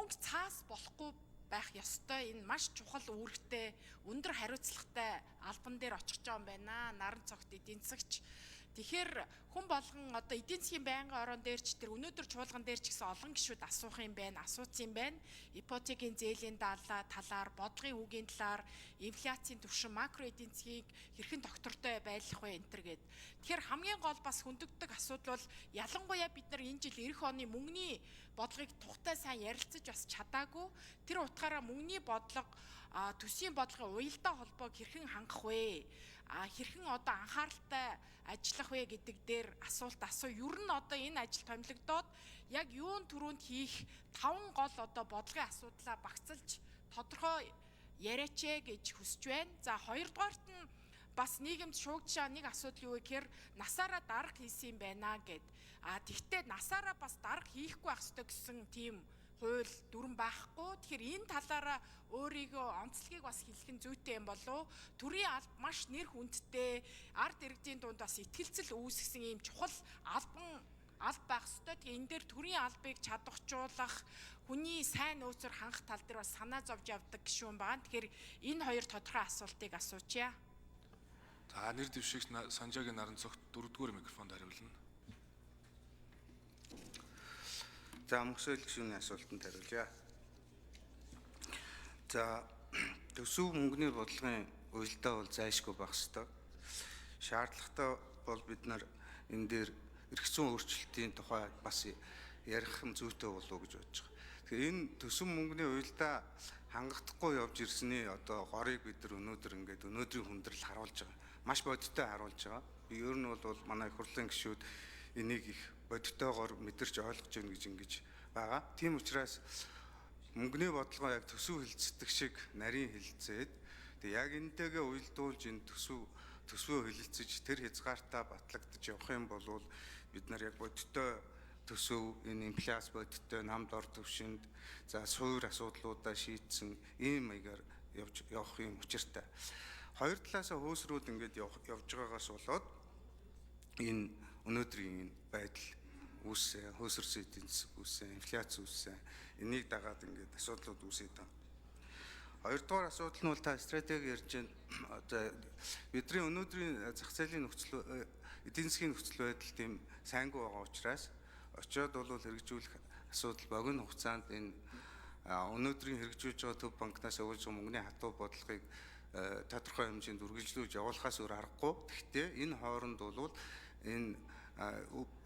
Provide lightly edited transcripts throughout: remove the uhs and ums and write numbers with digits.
Мөнгө цаас болохгүй байх ёстой, энэ маш чухал үүрэгтэй, өндөр хариуцлагатай албан дээр очих юм байна. Наран цогт эдийн засагч. Тэгэхээр хүн болгон одоо эдийн засгийн байнгын орон дээр ч, тэр өнөөдөр чуулган дээр ч гэсэн олон гишүүд асуух юм байна, асуусан юм байна. Ипотекийн зээлийн даалаа талаар, бодлогын үгийн талаар, инфляцийн түвшин, макро эдийн засгийг хэрхэн тогтвортой байлгах вэ энэ төр гээд. Тэгэхээр хамгийн гол бас хөндөгддөг асуудал бол ялангуяа бид нар энэ жил ирэх оны мөнгөний бодлогыг тухтай сайн ярилцаж бас чадаагүй. Тэр утгаараа мөнгөний бодлого, төсвийн бодлогын уялдаа холбоог хэрхэн хангах вэ? Хэрхэн одоо анхааралтай ажиллах вэ гэдэг дээр асуулт асуу. Ер нь одоо энэ ажил томилогдоод яг юун түрүүнд хийх 5 гол одоо бодлогын асуудлаа багцлж тодорхой яриач ээ гэж хүсэж байна. За, хоёрдугаарт нь бас нийгэмд шуугдж байгаа нэг асуудал юу гэхээр насаараа дарга хийсэн юм байна гэд. Тэгтээ насаараа бас дарга хийхгүй байх ёстой гэсэн тийм хууль дүрм байхгүй. Тэгэхээр энэ талаараа өөрийгөө онцлогийг бас хэлэх нь зүйтэй юм болов. Төрийн алба маш нэр хүндтэй, ард иргэдийн дунд бас итгэлцэл үүсгэсэн ийм чухал албан алба байх ёстой. Тэгээ энэ дээр төрийн албыг чадварчуулах, хүний сайн нөөцөөр хангах тал дээр бас санаа зовж явдаг гишүүн байгаа. Тэгэхээр энэ хоёр тодорхой асуултыг асуучъя. За, нэр дэвшигч Санжаагийн наран цогт 4-р микрофонд хариулна. За, мөнхсөл гишүүний асуултанд хариулъя. За, төсөв мөнгөний бодлогын уялдаа бол зайлшгүй байх ёстой. Шаардлагатай бол бид нар энэ дээр эрх зүйн өөрчлөлтийн тухай бас ярих юм зүйтэй болов уу гэж бодож байгаа. Тэгэхээр энэ төсөв мөнгөний уялдаа хангахдахгүй явж ирсний одоо горыг бид нар өнөөдөр ингээд өнөөдрийн хүндрэл харуулж байгаа. Маш бодиттой харуулж байгаа. Би ер нь бол манай их хурлын гишүүд энийг их бодитойгоор мэдэрч ойлгож байна гэж ингэж байгаа. Тийм учраас мөнгөний бодлогоо яг төсөв хилцдэг шиг нарийн хилцээд, тэг яг энэтэйгээ уялдуулж энэ төсвөө хилэлцэж тэр хязгаартаа батлагдаж явах юм бол бид нар яг бодиттой төсөв, энэ инфляц бодиттой намд ор төвшөнд, за суур асуудлуудаа шийдсэн ийм маягаар явж явах юм учиртай. Хоёр талаасаа хөөсрүүд ингээд явж байгаагаас болоод энэ өнөөдрийн энэ байдал үүссэн, хөөсөрсөн эдийн засаг үүссэн, инфляц үүссэн. Энийг дагаад ингээд асуудлууд үүсээд байгаа. Хоёрдугаар асуудал нь бол та стратеги ярьж байна. Одоо бидний өнөөдрийн зах зээлийн нөхцөл, эдийн засгийн нөхцөл байдал тийм сайнгүй байгаа учраас очиод бол хэрэгжүүлэх асуудал богино хугацаанд энэ өнөөдрийн хэрэгжүүлж байгаа төв банкнаас өгүүлж байгаа мөнгөний хатуу бодлогыг тодорхой хэмжээнд үргэлжлүүлж явуулахаас өөр аргагүй. Гэхдээ энэ хооронд бол энэ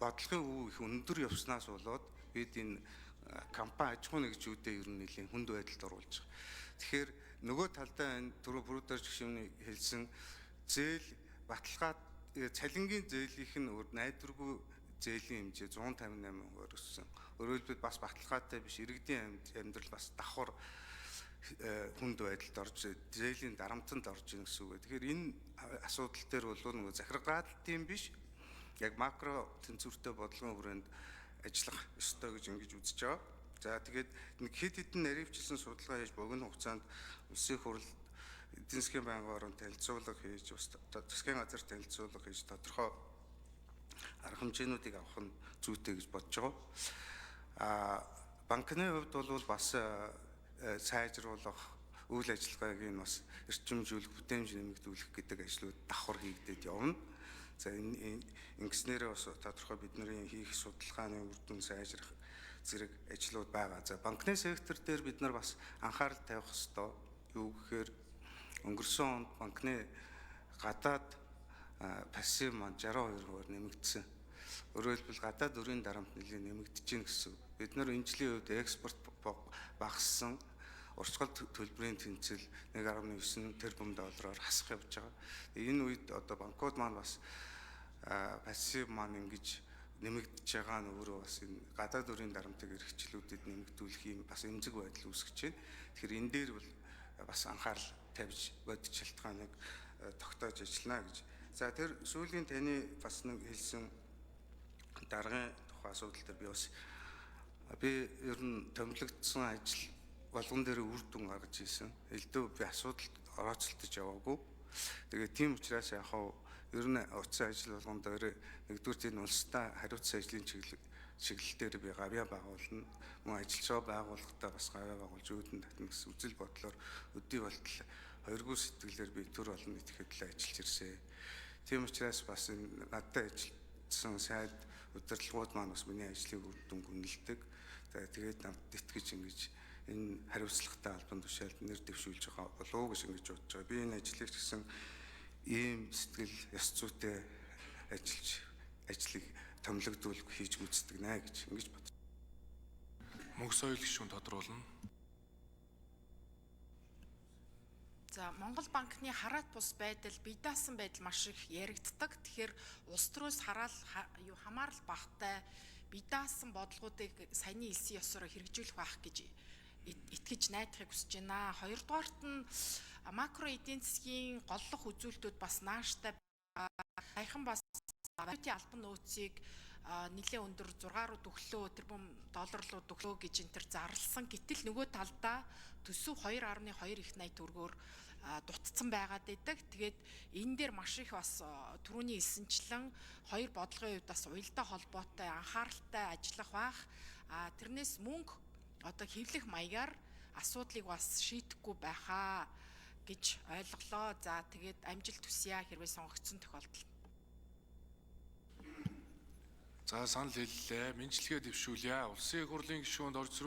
бодлогын үе их өндөр явснаас болоод бид энэ компани аж ахуйн нэгжүүдээ ер нь нэлийн хүнд байдалд оруулж байгаа. Тэгэхээр нөгөө талдаа энэ түрүү Брудер гишүүний хэлсэн зээл баталгаа цалингийн зээлийнх нь өөр найдваргүй зээлийн хэмжээ 158% өссөн. Өөрөөр хэлбэл бас баталгаатай биш иргэдийн амьдрал бас давхар хүнд байдалд орж, зээлийн дарамтанд орж ийн гэсэн үг. Тэгэхээр энэ асуудал дээр бол нөгөө захиргаал тийм биш, яг макро тэнцвэртэй бодлогын хүрээнд ажиллах ёстой гэж ингэж үзэж байгаа. За, тэгээд нэг хэд хэдэн наривчилсан судалгаа хийж богино хугацаанд улсын хурал, эдийн засгийн байнгын орон танилцуулга хийж, бас засгийн газар танилцуулга хийж тодорхой арга хэмжээнүүдийг авах нь зүйтэй гэж бодож байгаа. Банкны хувьд бол бас сайжруулах үйл ажиллагааг нь бас эрчимжүүлэх, бүтээмж нэмэгдүүлэх гэдэг ажлууд давхар хийгдээд явна. За, энэ ингэснээрээ бас тодорхой бидний хийх судалгааны үр дүн сайжрах зэрэг ажлууд байгаа. За, банкны сектор дээр бид нар бас анхаарал тавих ёстой. Юу гэхээр өнгөрсөн онд банкны гадаад пассив маань 62% нэмэгдсэн. Өөрөөр хэлбэл гадаад өрийн дарамт нэлээд нэмэгдэж байна гэсэн. Бид нар энэ жилийн хувьд экспорт багассан, урсгал төлбөрийн тэнцэл 1.9 тэрбум доллараар хасах явж байгаа. Энэ үед одоо банкуд маань бас пассив маань ингэж нэмэгдэж байгаа нь өөрөө бас энэ гадаад өрийн дарамтыг эрхчлүүдэд нэмэгдүүлэх юм бас эмзэг байдал үүсгэж байна. Тэгэхээр энэ дээр бол бас анхаарал тавьж бодит шалтгааныг тогтоож ажиллана гэж. За, тэр сүүлийн таны бас нэг хэлсэн даргын тухай асуудал дээр би бас би ер нь томилогдсон ажил болгон дээр үр дүн гаргаж ирсэн. Элдв би асуудалд орооцолтож яваагүй. Тэгээд тийм учраас яг хав ер нь утсан ажил болгон дээр нэгдүгээр энэ улстай хариуцсан ажлын чиглэл Чиглэл дээр би гавьяа байгуулна. Мөн ажиллаж байгаа байгууллагатаа бас гавьяа байгуулж үүдэн татна гэсэн үзэл бодлоор өдий болтол хоёргүй сэтгэлээр би төр олон нийтэхэд л ажиллаж ирсэн. Тийм учраас бас энэ надтай ажилласан сайд удирдлагууд маань бас миний ажлыг үр дүнг үнэлдэг. Тэгээд надад итгэж ингэж энэ хариуцлагатай албан тушаалд нэр дэвшүүлж байгаа болов уу гэж ингэж бодож байгаа. Би энэ ажлыг ч гэсэн ийм сэтгэл ёс зүйтэй ажиллаж ажлыг томилогдуулах хийж гүйцэтгэнэ гэж ингэж бодож. Мөнх соёл гишүүн тодруулна. За, Монгол банкны хараат бус байдал, бие даасан байдал маш их яригддаг. Тэгэхээр улс төрөөс хараал юу хамаарал багтай бие даасан бодлогоодыг саяны хэлсэн ёсоор хэрэгжүүлэх байх гэж итгэж найдахыг хүсэж байна. Хоёрдугаарт нь макро эдийн засгийн голлох үзүүлэлтүүд бас нааштай. Саяхан бас валютын албан нөөцийг нэлээд өндөр 6 руу өглөө тэрбум доллар руу өглөө гэж энэ төр зарласан. Гэтэл нөгөө талдаа төсөв 2.2 их 80 төгрөгөөр дутцсан байгаад байдаг. Тэгээд энэ дээр маш их бас түрүүний хэлсэнчлэн хоёр бодлогын хувьд бас уялдаа холбоотой анхааралтай ажиллах байх. А тэрнээс мөнгө одоо хэвлэх маягаар асуудлыг бас шийдэхгүй байхаа гэж ойлголоо. За, тэгээд амжилт хүсье хэрвээ сонгогдсон тохиолдолд. За, санал хэллээ. Мэндчилгээ дэвшүүлье. Улсын их хурлын гишүүнд орж